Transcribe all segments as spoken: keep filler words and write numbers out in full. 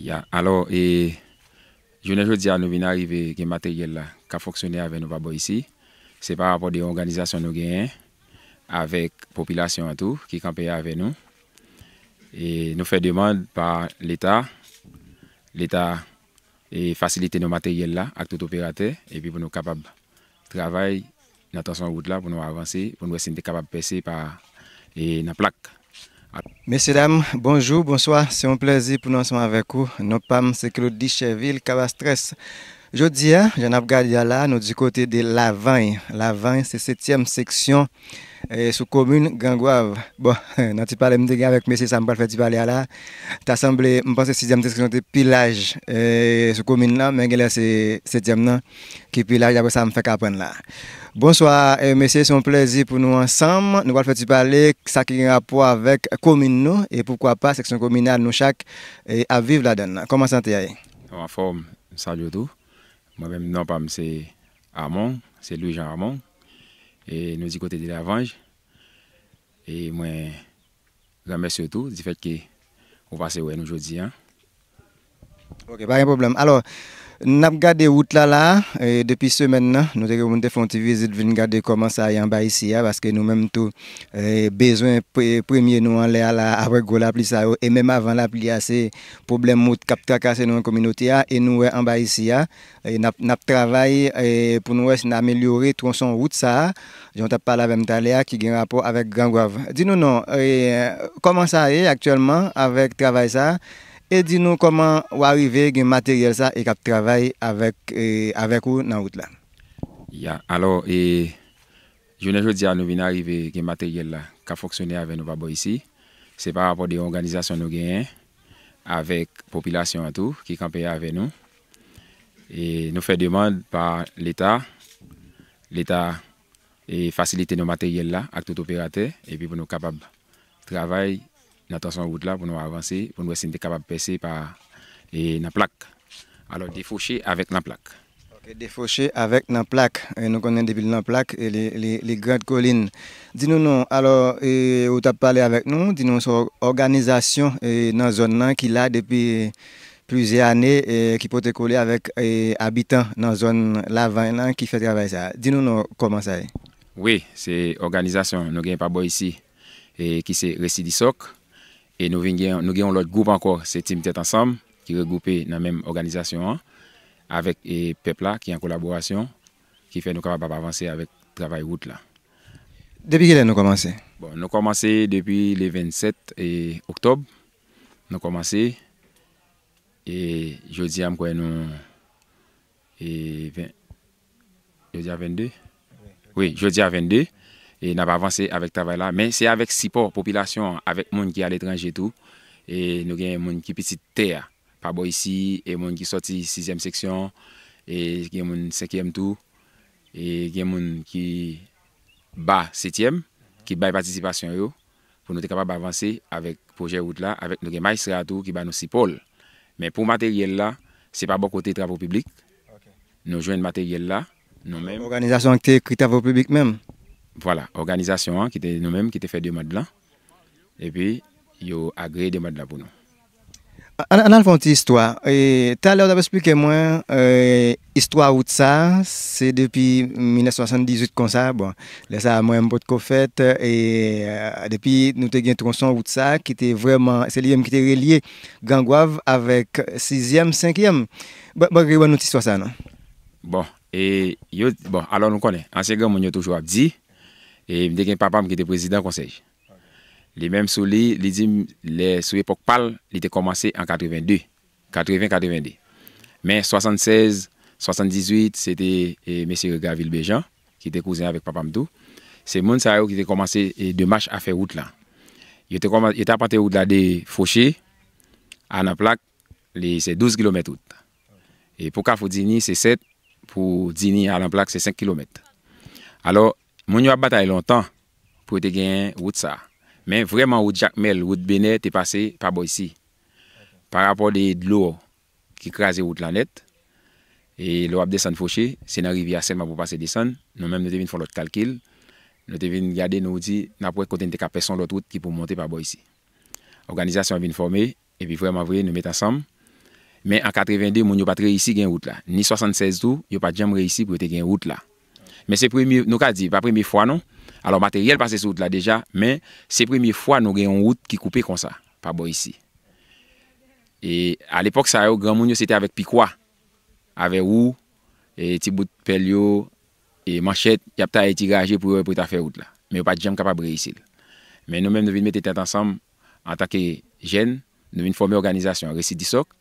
Ya, alò, e, jounen jodi a, nou vin arive gen materyèl la k ap fonksyone avè nou pa bò isi. Se pa rapò de yon òganizasyon nou genyen avèk popilasyon an tou, ki kanpe avè nou. E nou fè demann pa Leta, Leta, e, fasilite nou materyèl la ak tout operatè, epi pou nou kapab travay nan twason wout la pou nou avanse, pou nou wè si n te kapab pèse pa, e, nan plak. Mesye dam, bonjou, bonswa. Se yon plèzi pou nou ansanm avèk ou. Non pa m se Claude Dichèville Cabastrès. Jodi a, jan n ap gade a la, nou di kote de Lavany. Lavany se setyèm seksyon, e, sou komin Gran Gwav. Bon, nan ti pale m te gen avèk mesye sa m pral fè ti pale a la, ta sanble, m panse sizyèm seksyon te pi laj, e, sou komin nan, men genlè se setyèm nan ki pi laj, daprè sa m fèk aprann la. Bonswa, e, mesye, se yon plèzi pou nou ansanm. Nou pral fè ti pale sa ki gen rapò avèk komin nou e poukwa pa seksyon kominal nou chak, e, ap viv ladan l. Kòman sante a ye? Anfòm, m salye w tou. Mwen menm, non pa m se Amon, se Louis Jean Amon. E nou di kote de Lavanj. E mwen, granmèsi w tou, difèt ke ou pase wè nou jodi a. Ok, pa gen pwoblèm. Alò, n ap gade wout la la, e, depi semèn nan, nou te gen pou n te fè yon ti vizit, vin gade kòman sa ye anba isi a, paske nou menm tou, e, bezwen pre-, premye nou anlè a la, apre gwo lapli sa yo, e menm avan lapli a, se pwoblèm wout k ap trakase nou nan kominote a, e nou wè anba isi a, e n ap, n ap travay, e, pou nou wè si n amelyore twonson wout sa a, jan w t ap pale avè m talè a, ki gen rapò avèk Gran Gwav. Di nou non, e, kòman sa ye aktyèlman avèk travay sa a? E di nou kòman w arive gen materyèl sa e k ap travay avèk, e, avèk ou nan wout la? Ya, alò, e, jounen jodi a, nou vin arive gen materyèl la k ap fonksyone avè nou pa bò isi. Se pa rapò de yon òganizasyon nou genyen avèk popilasyon an tou, ki kanpe avè nou. E nou fè demann pa Leta, Leta, e, fasilite nou materyèl la ak tout operatè, epi pou nou kapab travay nan twason wout la, pou nou avanse, pou nou wè si n te kapab pèse pa, e, nan plak. Alò, defoche avèk nan plak. Ok, defoche avèk nan plak. E nou konnen depi l nan plak, e li, li, li Grand Colline. Di nou non, alò, e, ou t ap pale avèk nou, di nou se yon òganizasyon, e, nan zòn nan ki la depi plizyè ane, e, ki pote kole avèk, e, abitan nan zòn Lavany lan ki fè travay sa a. Di nou non, kòman sa ye? Wi, se òganizasyon nou gen pa bò isi, e, ki se Resi di Sòk. E nou vin gen, nou gen yon lòt gwoup ankò, se Team Tèt Ansanm, ki regwoupe nan menm òganizasyon an, avèk, e, pèp la, ki an kolaborasyon, ki fè nou kapab ap avanse avèk travay wout la. Depi kilè nou kòmanse? Bon, nou kòmanse depi le vennsèt, e, oktòb. Nou kòmanse, e jodi a, m kwè nou, e, ven-, jodi a vennde? Wi, jodi a vennde. E n ap avanse avèk travay la, men se avèk sipò popilasyon an, avèk moun ki aletranje tou. E nou gen moun ki pitit tè a, pa bò isi, e moun ki sòti sizyèm seksyon, e gen moun senkyèm tou, e gen moun ki ba setyèm, ki bay patisipasyon yo, pou nou te kapab avanse avèk pwojè wout la, avèk nou gen majistra a tou ki ba nou sipò l. Men pou materyèl la, se pa bò kote Travo Piblik. Nou jwenn materyèl la, nou menm. Òganizasyon an ki te ekri Travo Piblik menm? Vwala, òganizasyon an ki te nou menm ki te fè demann lan. Epi, yo agreye demann lan pou nou. Ann, ann al fè yon ti istwa. E, talè w t ap esplike mwen, e, istwa wout sa a, se depi mil nèf san swasanndizuit konsa. Bon, lè sa a, mwen, m potko fèt. E, depi nou te gen twonson wout sa a, ki te vrèman, se li menm ki te relye Gran Gwav avèk sizyèm, senkyèm. Ban, ban, ban nou ti istwa sa a, non. Bon, e, yo, bon, alò nou konnen, ansyen granmoun yo toujou ap di, e, m te gen papa m ki te prezidan konsèy. Li menm sou li, li di m, lè, sou epòk pa l, li te kòmanse an katreven de. Katreven, katreven de. Men swasannsèz, swasanndizuit, se te, e, mesye Regaville Bejan, ki te kouzen avèk papa m tou. Se moun sa yo ki te kòmanse, e, demach afè wout la. Yo te kòman-, yo te apante wout la de Foche a nan plak, li se douz kilomèt wout. E pou Kafou Dini, se sèt, pou Dini a nan plak, se senk kilomèt. Alò, moun yo ap batay lontan pou yo te genyen wout sa a. Men vrèman, wout Jakmèl, wout Benè te pase pa bò isi. Pa rapò de dlo ki kraze wout la nèt, e lè w ap desann Foche, se nan rivyè a sèlman pou w pase desann. Nou menm, nou te vin fè yon lòt kalkil. Nou te vin gade, nou di, n ap wè kote n te ka pèse yon lòt wout ki pou monte pa bò isi. Òganizasyon an vin fòme, epi vrèman vre, nou met ansanm, Men an katreven de, moun yo pa t reyisi gen wout la. Ni swasannsèz tou, yo pa t janm reyisi pou yo te gen wout la. Men se premye, nou ka di, pa premye fwa non. Alò, materyèl pase sou wout la deja, men se premye fwa nou gen yon wout ki koupe konsa, pa bò isi. E alepòk sa yo, granmoun yo, se te avèk pikwa, avèk wou, e ti bout pèl yo, e manchèt, y ap taye ti raje pou yo, pou yo ta fè wout la. Men yo pa t janm kapab reyisi l. Men nou menm, nou vin mete tèt ansanm antanke jèn, nou vin fòme òganizasyon Resi Disòk,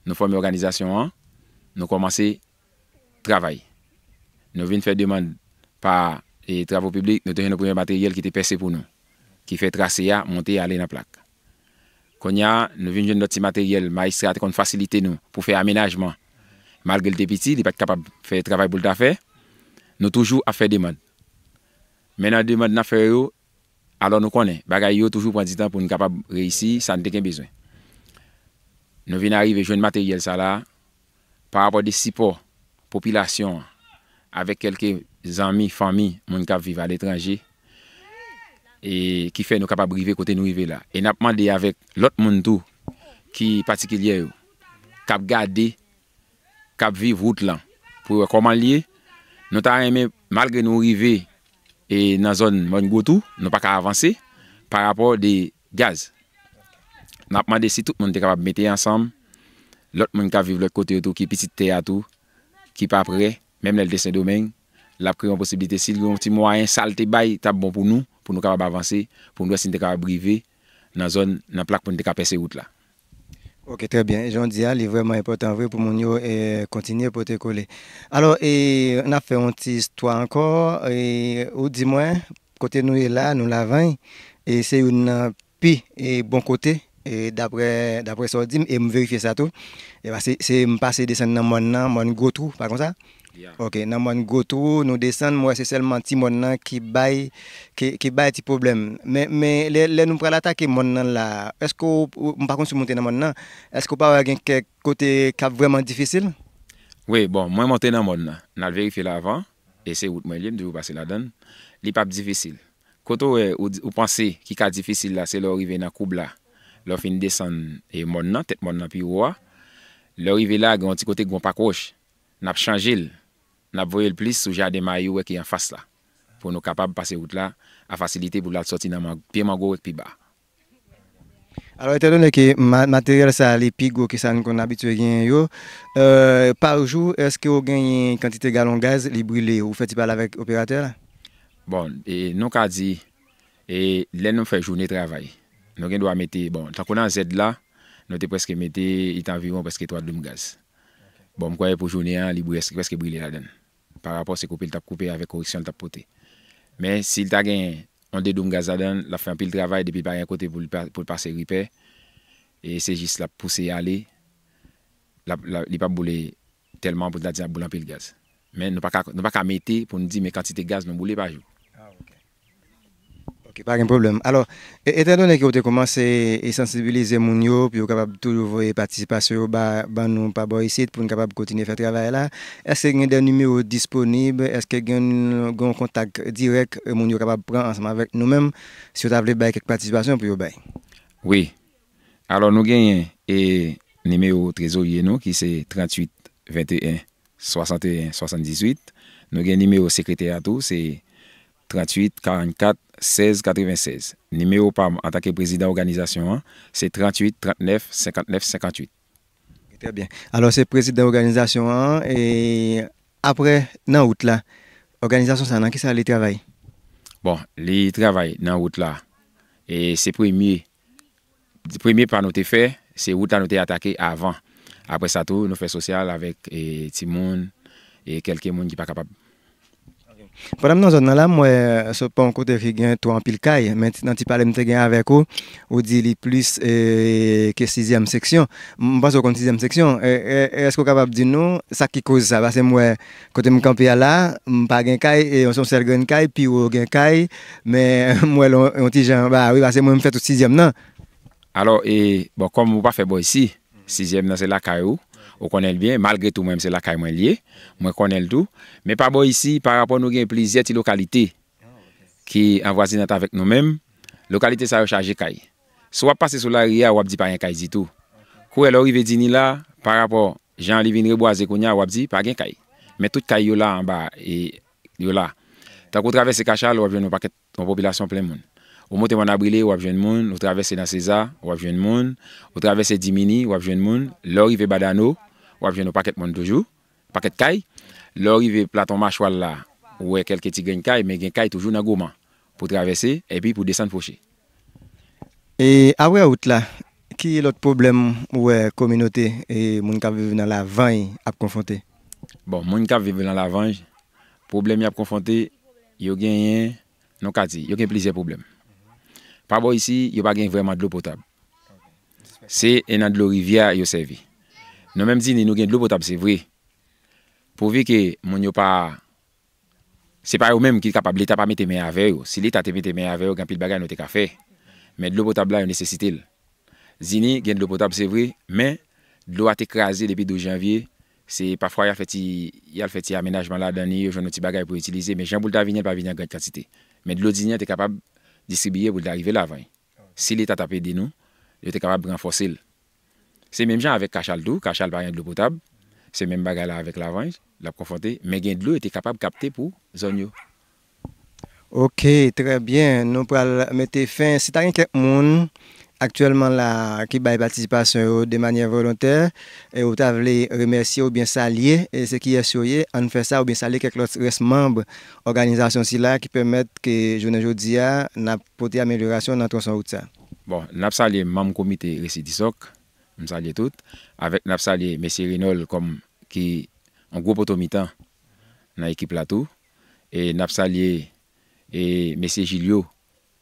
nou fòme òganizasyon an, nou kòmanse travay. Nou vin fè demann pa, e, travo piblik, nou te jwenn yon premye materyèl ki te pèse pou nou, ki fè trase a monte ale nan plak. Kounye a, nou vin jwenn lòt ti materyèl, majistra te konn fasilite nou pou fè amenajman. Malgre l te piti, li pa t kapab fè travay pou l ta fè. Nou toujou ap fè demann. Men nan demann n ap fè yo, alò nou konnen, bagay yo toujou pran ditan pou n kapab reyisi sa n te gen bezwen. Nou vin arive jwenn materyèl sa la, pa rapò de sipò popilasyon an, avèk kèlke zanmi, fanmi, moun k ap viv aletranje, e ki fè nou kapab rive kote nou rive la. E n ap mande avèk lòt moun tou, ki patikilyè yo, k ap gade, k ap viv wout lan, pou yo wè kòman l ye. Nou ta renmen, malgre nou rive, e nan zòn Mòn Gwo Twou, nou pa ka avanse pa rapò de gaz. N ap mande si tout moun te kapab mete ansanm, lòt moun k ap viv lòt kote yo tou, ki pitit tè a tou, ki pa prè, menm lè l te Sendomeng, l ap kreye yon posiblite. Si l gen yon ti mwayen, sa l te bay, t ap bon pou nou, pou nou kapab avanse, pou nou wè si n te kapab rive nan zòn, nan plak pou n te ka pèse wout la. Ok, trè byen. Jan w di a, li vrèman enpòtan vre pou moun yo, e, kontinye pote kole. Alò, e, n ap fè yon ti istwa ankò. E, ou di mwen, kote nou ye la, nou Lavany, e se youn nan pi, e, bon kote, e, daprè, daprè sa w di m, e m verifye sa tou. E ba, se, se m pase desann nan mòn nan, mòn Gwo Twou, pa konsa? Ok, nan mòn Gwo Twou, nou desann, m wè se sèlman ti mòn nan ki bay, ki, ki bay ti pwoblèm. Men, men lè, lè nou pral atake mòn nan la, èske w, w, m pa konn si w monte nan mòn nan, èske w pa wè gen kèk kote k ap vrèman difisil? Wi, bon, mwen monte nan mòn nan. N al verifye l avan, e se wout mwen li ye, m toujou pase ladan l. Li p ap difisil. Kote w wè, ou, ou panse ki ka difisil la, se lè w rive nan koub la. Lè w fin desann, e, mòn nan, tèt mòn nan pi wo a. Lè w rive la, gen yon ti kote, gen yon pak wòch. N ap chanje l, n ap voye l plis sou jaden mayi ou wè ki anfas la, pou nou kapab pase wout la a fasilite pou l al sòti nan man-, pye mango w ki ba. Alò, etandone ke ma-, materyèl sa a, li pi gwo ke sa n konn abitye genyen yo, euh, pa jou, èske w genyen kantite galon gaz li brile? Ou fè ti pale avèk operatè la? Bon, e, nou ka di, e, lè nou fè jounen travay, nou gen dwa mete, bon, tankou nan zèd la, nou te prèske mete, li te anviwon prèske twa doum gaz. Bon, m kwè pou jounen an, li prèske, prèske brile ladan l. Pa rapò se koupe l t ap koupe avèk koreksyon l t ap pote. Men, si l ta gen yon de doum gaz ladan l, l ap fè anpil travay, depi l pa gen kote pou l pa, pou l pase ripè, e se jis l ap pouse ale, l ap, l ap, li p ap boule tèlman pou n ta di l ap boule anpil gaz. Men nou pa ka, nou pa ka mete pou n di men kantite gaz nou boule pa jou. Ah, ok. Ok, pa gen pwoblèm. Alò, e, etandone ke w te kòmanse e sansibilize moun yo pou yo kapab toujou voye patisipasyon yo ba, ban nou pa bò isit pou n kapab kontinye fè travay la, èske gen de nimewo disponib? Èske gen, gen yon kontak dirèk, e, moun yo kapab pran ansanm avèk nou menm si yo ta vle bay kèk patisipasyon pou yo bay? Wi. Alò, nou genyen, e, nimewo trezorye nou, ki se tranntuit venteyen swasanteyen swasanndizuit. Nou gen nimewo sekretè a tou, se tranntuit karannkat sèz katrevensèz. Nimewo pa m antanke prezidan òganizasyon an, se tranntuit trannèf senkantnèf senkanntuit. Trè byen. Alò, se prezidan òganizasyon an, e apre, nan wout la, òganizasyon sa nan kisa li travay? Bon, li travay nan wout la, e se premye, premye pa nou te fè, se wout la nou te atake avan. Apre sa tou, nou fè sosyal avèk, e, timoun, e kèlke moun ki pa kapab. Pandan m nan zòn nan la, m wè sot pa yon kote ki gen twò anpil kay, men ti, nan ti pale m te gen avèk ou, ou di li plis, e, ke sizyèm seksyon. M panse w konn sizyèm seksyon. E, e, e èske w kapab di nou sa ki koz sa? Paske m wè kote m kanpe a la, m pa gen kay, e se yon sèl grenn kay, pi wo gen kay, men m wè l yon, yon ti jan anba, wi, paske mwen m fè tout sizyèm nan. Alò, e, bon, kòm ou pa fè bò isi, sizyèm nan se lakay ou, ou konnen l byen, malgre tou mwen menm se lakay mwen l ye, mwen konnen l tou, men pa bò isi, pa rapò nou gen plizyè ti lokalite ki anvwazinant avèk nou menm, lokalite sa yo chaje kay. Si w ap pase sou lari a, w ap di pa gen kay ditou. Kounye a lè w rive Dini la, Pa rapò jan li vin rebwaze kounye a, w ap di pa gen kay. Men tout kay yo la anba, e, yo la. Tankou w travèse Kachal, w ap jwenn yon pakèt, yon popilasyon plen moun. Ou monte Mòn Abrile, w ap jwenn moun. Ou travèse nan Seza, w ap jwenn moun. Ou travèse Dimini, w ap jwenn moun. Lè w rive Badano, w ap jwenn yon pakèt moun toujou, pakèt kay. Lè w rive Platon Machwal la, ou wè kèlke ti grenn kay, men gen kay toujou nan Goman pou travèse, epi pou desann Fwoche. E apre wout la, ki lòt pwoblèm ou wè kominote e moun k ap viv nan Lavanj ap konfwonte? Bon, moun k ap viv nan Lavanj, pwoblèm y ap konfwonte, yo genyen, nou ka di, yo gen plizyè pwoblèm. Pa bò isi, yo pa gen vrèman dlo potab. Se e nan dlo rivyè yo sèvi. Nou menm Dini, nou gen dlo potab, se vre. Pouvi ke moun yo pa, se pa yo menm ki kapab, Leta pa mete men avè yo. Si Leta te mete men avè yo, gen anpil bagay nou te ka fè. Men dlo potab la, yo nesesite l. Dini gen dlo potab, se vre, men dlo a te kraze depi douz janvye. Se pafwa y al fè ti, y al fè ti amenajman ladan li, yo jwenn yon ti bagay pou itilize, men jan pou l ta vini, l pa vini an gran kantite. Men dlo Dini an te kapab distribiye pou l ta rive Lavanj. Si Leta t ap ede nou, yo te kapab ranfòse l. Se menm jan avèk Kachal tou, Kachal pa gen dlo potab. Se menm bagay la avèk Lavanj, l ap konfwonte, men gen dlo yo te kapab kapte pou zòn yo. Ok, trè byen. Nou pral mete fen. Si ta gen kèk moun aktyèlman la ki bay patisipasyon yo de manyè volontè, e ou ta vle remèsye oubyen salye, e se kiyès yo ye, ann fè sa, oubyen salye kèk lòt rès manm òganizasyon sila ki pèmèt ke jounen jodi a, n ap pote amelyorasyon nan twonson wout sa. Bon, n ap salye manm komite Resi Disòk, m salye tout, avèk n ap salye mesye Renòl kòm ki yon gwo poto mitan nan ekip la tou, e n ap salye e mesye Jilyo,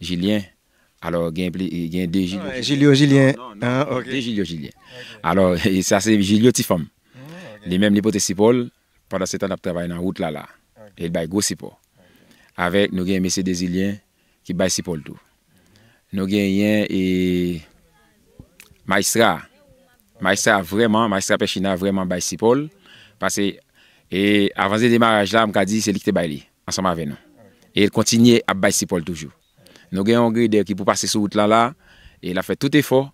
Jilyen. Alò, gen pli, gen de Jilyo, ah, Jilyen. Jilyo Jilyen. Non, non, non, ah, ok. De Jilyo Jilyen. Ok. Alò, e sa se Jilyo Tifanm. Hmm, ok. Li menm, li pote sipò l, pandan se tan n ap travay nan wout la la. Ok. E l bay gwo sipò. Ok. Avèk, nou gen mesye Dezilyen ki bay sipò l tou. Nou genyen, e, Majistra. Majistra vrèman, Majistra Pèchina vrèman bay sipò l. Paske, e, avan de demaraj la, m ka di se li ki te bay li, ansanm avè nou. E l kontinye ap bay sipò l toujou. Nou gen yon gredè ki pou pase sou wout la la, e l ap fè tout efò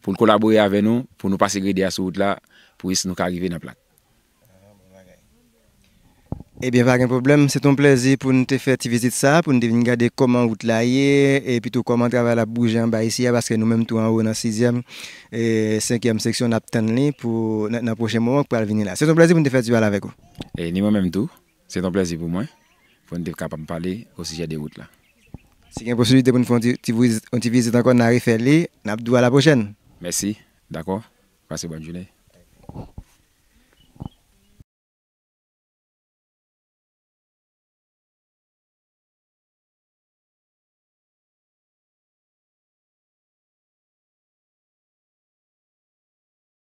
pou l kolabore avè nou, pou nou pase gredè a sou wout la, pou nou ka rive nan Plat. Ebyen, pa gen pwoblèm. Se t on plèzi pou n te fè ti vizit sa, pou n te vin gade kòman wout la ye, epi tou kòman travay la ap bouje anba isi a, paske nou menm tou anwo nan sizyèm, e, senkyèm seksyon, n ap tann li pou, nan, nan pwochen moman k pral vini la. Se t on plèzi pou n te fè ti pale avèk ou. E ni mwen menm tou, se t on plèzi pou mwen, pou n te kapab pale osijè de wout la. Si gen posiblite pou n fè on ti, ti vizit, on ti vizit ankò, n a refè li, n ap di w a la pwochèn. Mèsi, dakò. Pase bòn jounen.